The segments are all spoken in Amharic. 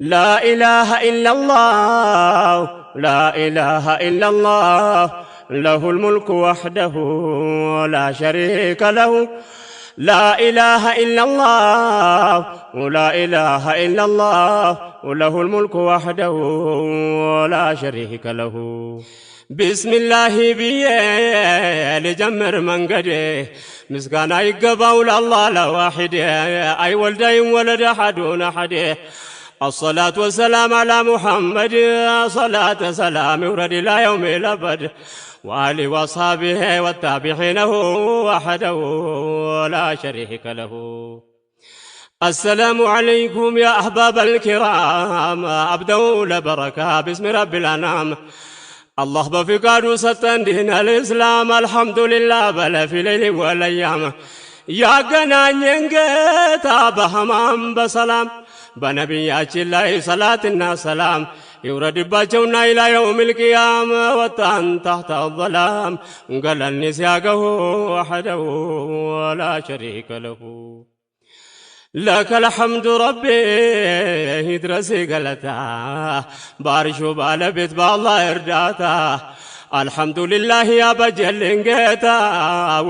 لا إله إلا الله لا إله إلا الله له الملك وحده لا شريك له لا إله إلا الله لا إله إلا الله له الملك وحده لا شريك له بسم الله ብዬ ልጀምር መንገዴ ምስጋና ይገባው ለአላህ ለዋሒድ አይወልድ ወለድ አሐዱን አሐድ الصلاة والسلام على محمد صلاة سلام ورد إلى يوم الأبد وآله وأصحابه والتابعين وحده لا شريك له. السلام عليكم يا أحباب الكرام أبدأ لبركة باسم رب الأنام الله بفقاد ሰጠን دين الإسلام الحمد لله በለ في ليل والأيام ያገናኘን ጌታ በህማም በሰላም በነቢያችን ላይ ሰላትና ሰላም ይውረድባቸውና إلى يوم القيامة ወጣን تحت الظلام ገለኒ ሲያገሁ وحده ولا شريك له لك الحمد ربي ይድረስ ገለታ ባርሹ ባለቤት በአላህ እርዳታ አልሐምዱሊላህ ያበጀልኝ ጌታ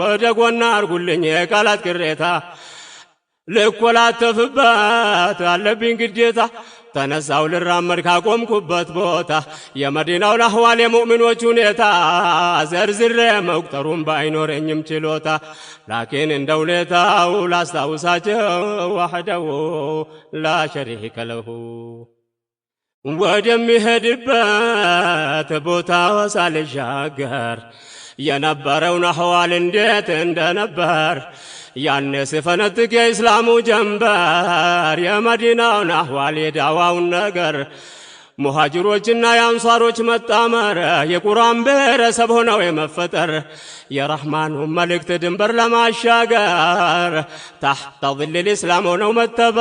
ወደ ጎና አርጉልኝ የቃላት ቅሬታ ልኮላተፍበት አለብኝ ግዴታ ተነሳው ልራመድ ካቆምኩበት ቦታ የመዲናውን አህዋል የሙእሚኖች ሁኔታ ዘርዝሬ መቁጠሩን ባይኖረኝም ችሎታ ላኪን እንደ ሁኔታው ላስታውሳቸው ወሕደሁ ላ ሸሪከ ለሁ ወደሚሄድበት ቦታ ሳልሻገር የነበረውን አህዋል እንዴት እንደነበር ያኔ ሲፈነጥቅ የኢስላሙ ጀንበር የመዲናውን አህዋል የዳዋውን ነገር ሙሃጅሮችና የአንሷሮች መጣመር የቁርአን ብሔረሰብ ሆነው የመፈጠር የረህማኑ መልእክት ድንበር ለማሻገር ታሕተ ظል ልእስላም ሆነው መተባ